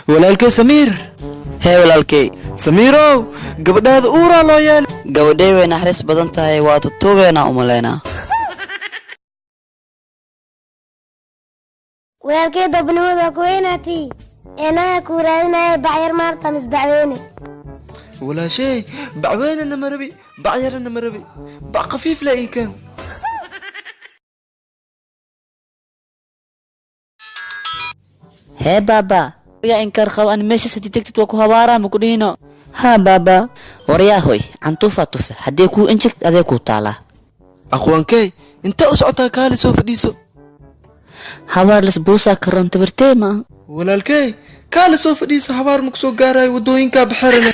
Walaalkay Samiir. Hee walaalkay. Samiirow, gabadhaada uuraa loo yeelay. Gabadhay way naxariis badan tahay, waa tutuugeena u malaynaa. Walaalkay dabnimada waa ku weynaatay eenaha kuu raadinaya bacyar maarta mis bacweyne. Walaashay, bacweynena ma rabi, bacyarana ma rabi, bac khafiif la ii keen. Hee baaba, yaa inkaar qabo an meeshaas haddii tegtid waa ku habaaraa ma ku dhihino. Haa baaba, waryaa hoy cantuufaa tufe haddii kuu injigt adee kuu taalaa. Aqwaankey, intee u socotaa? Kaali soo fadhiiso. Habaar las buusaa karoon tabirtee ma. Walaalkey, kaali soo fadhiiso, habaar ma ku soo gaarayo, waddooyinkaa baxarane.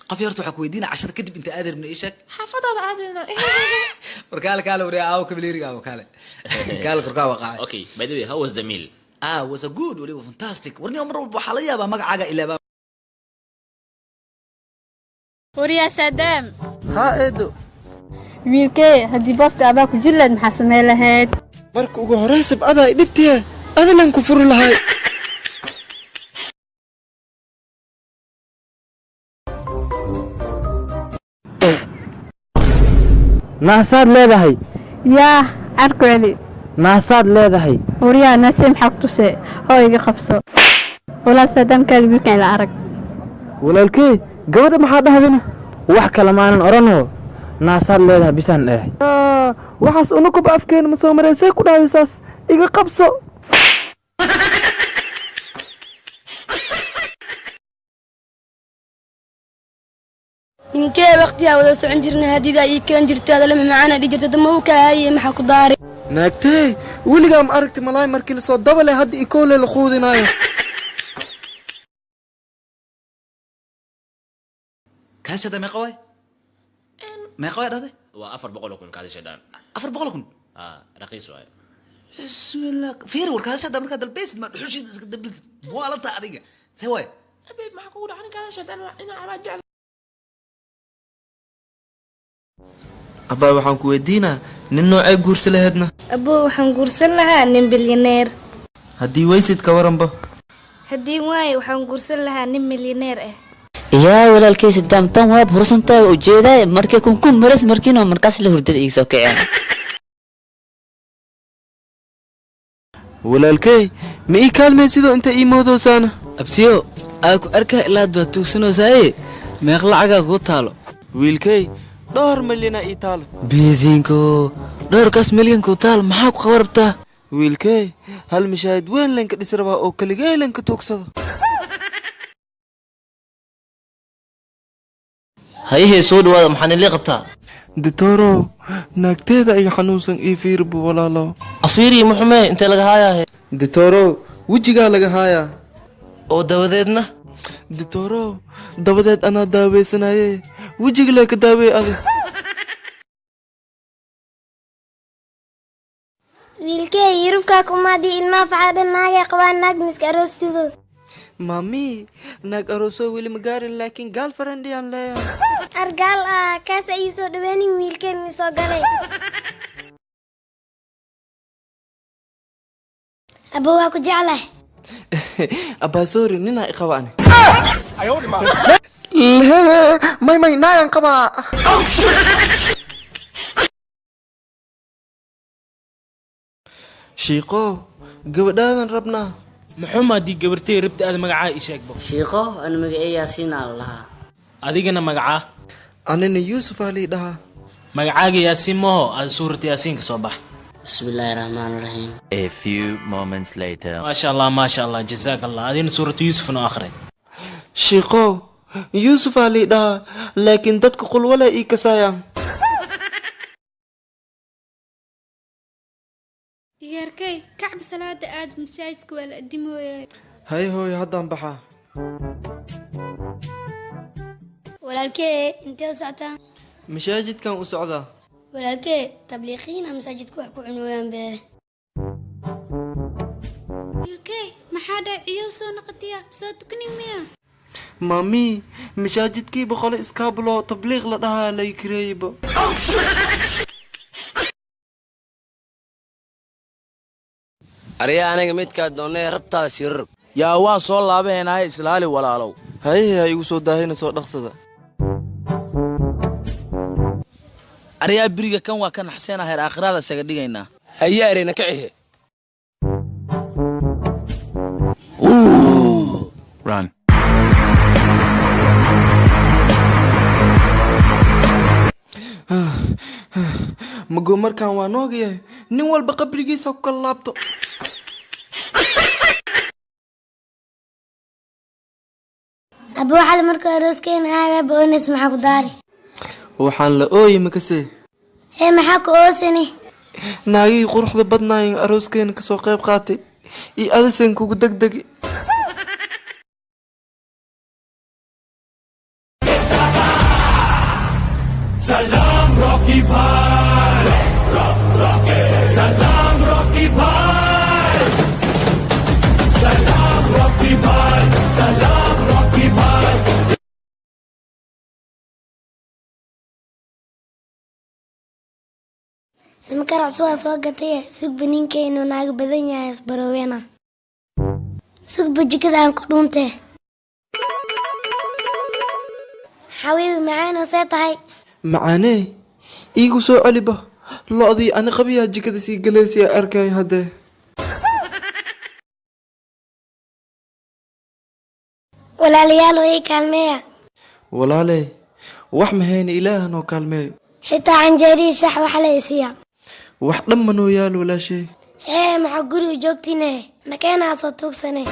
Qof yarta waxaa ku weydiina cashada kadib inta aad rabna ii sheeg. Xaafadaada aadina. War kaale kaale, wariya aawo kabaleriga aawo kaale kaale korkaa waqaacay. Okay, by the way, how was the meal? Ah, was a good, waliba fantastic. Warniyo mar walba waxaa la yaabaa magacaaga ilaaba. Waryaa Saadaam. Haa eedo. Wiilkee, haddii booska abaa ku jiri lahayd maxaa samey lahayd? Marka ugu horraysab adaa i dhibtiye adilan ku furi lahay. Naasaad leedahay. Yaa carku celi. Naasaad leedahay. Waryaa naasee maxaa ku tusee? Hoo iga qabso. Walaal Saadaamkaadi wiilkan ila arag. Walaalkey, gabadha maxaa dhahdina? Wax kale maanan odhanoo, naasaad leedahay bisaan dheehay. Waxaas unakuba afkeena ma soo mareen, see ku dhahday saas? Iga qabso. Ninkee waqtigaa wada socon jirnay hadidaa ii keen jirta adalama macaana dhii jirta dama u kaahaye maxaa ku daari? Naagtey, weligaa ma aragti malaay markii lasoo dabale hadda ikoole la quudinaayo? Kaashada meeqa waay? Meeqa waay dhahday? Waa 400,000 kaadi shaydaan. 400,000? Ah, raqiis waaye. Bismillah, fiir war kaashada markaa dalbaysid ma dhuxushiida iska dablid muwaalanta adiga see waay? Abeeb, maxaa kugu dhacan? Kaada shaydaan waa inaa cabaa jecel. Abbaa, waxaan ku weydiinaa nin noocee guursa laheedna? Abbo, waxaan guursan lahaa nin bilyaneer. Haddii weysid ka waranba? Haddii waayo waxaan guursan lahaa nin milyaneer ah. Yaa walaalkay Sadaam, tan waab hursantahay ujeedaay markay kunkun maras markiino markaas la hurdada iga soo kaceen. Walaalkey, ma ii kaalmay sidoo inta ii moodoosaana? Abtiyo aa ku arkaa ilaa hadda waa tuugsanoosaye, meeq lacagaa kuu taalo? Wiilkey, dhowr milyana ii taalo. Biisinko, dhowrkaas milyan kuu taal maxaa ku qaban rabtaa? Wiilkey, hal mashaahid weyn lenka dhisi rabaa oo keligey lenka tuugsado. Hayahee, soo dhawaada, maxaan ilii qabtaa? Ditorow, naagteeda iga xanuunsan, ii fiirbu walaalo. Afiirii muxumee, intee laga haayaahe? Ditorow, wejigaa laga haayaa. Oo dabadeedna? Ditorow, dabadeed anaa daaweysanaye, wejiga lee ka daaweey adi. Wiilkee, yurubkaa kumaadii ilmaha facaa dhan naagay qabaan, naag miska aroostido. Mami, naag aroosoo weli ma gaarin, laakiin gaal farandhiyaan leeyahay. Argaal ah kaas ay ii soo dhaweenin wiilkeen ii soo galay. Abbo, waa ku jeclahay. Abbaa, sorry, ninaa i qaba ani. May may, naagan qabaa. Shiiqow, gabadhaadan rabnaa. Muxuuma haddii gabartay rabta aad magacaa ii sheegbo. Shiiqo, an magacee Yaasiin aa la lahaa. Adigana magacaa? Anina Yuusuf aa lii dhahaa. Magacaaga Yaasiin maho aad suurata Yaasiin ka soo bax. Bismillaahi raxmaani raxiim. A few moments later. Maasha Allah, maasha Allah, jazaak Allah. Adina suuratu Yuusuf noo akhri. Shiiqow, Yuusuf aa lii dhahaa, laakiin dadka qulwala ii kasaayaan. Igaarkay, kacba salaada aad, masaajidka waa la adimooyaa. Hay hooyo, haddaan baxaa. Walaalkee, intee u socotaa? Mashaajidkan u socdaa. Walaalkee, tabliiqiina masaajidka wax ku cunooyaan bee. Wiilkee, maxaa dhaciyow soo noqotiya soo tukanin miya? Mami, mashaajidkii boqole iskaabulo tabliiq la dhahaa lay kareeyba. Aryaa aniga midkaa doonnay rabtaada sirrog. Yaa waan soo laabahaynaaye islaali walaalow. Hayehe ha igu soo daahina soo dhaqsada. Aryaa biriga kan waa ka naxseenaa heer aakhiraada isaga dhigaynaa. Haye areyna kacihe. Run. Mago markaan waa noogayahay nin walba qabrigiisa ku kala laabto. Abba waxaad marka arooskeena ahay waaba oonays, maxaa ku daari? Waxaan la ooyi makasee. Hee, maxaa ku oosani? Naagihii quruxda badnaayen arooskeena kasoo qayb qaatay iyo adisen kugu degdegi. Salam Rocky Bhai, Salam Rocky Bhai, Salam Rocky Bhai, Salam Rocky Bhai. Simakar cusub waa soo gatay, sugba ninkaynu naaga badan yahay isbaroweena. Sugba jikada aan ku dhuuntee. Xabiibi macaanoo, see tahay? Macaanee, iigu soo celiba lo'dii ani qabiyaa jikada sii galaysiya arkay haddee. Walaalayaal, oo ii kaalmeeya. Walaaley, wax mahayna, ilaaha noo kaalmeeyo. Xitaa canjeerihii shax wax la isiiya. Wax dhan ma noo yaal walaashay. Hee, maxaa guriga joogtiine? Nakeenaa soo tuugsane.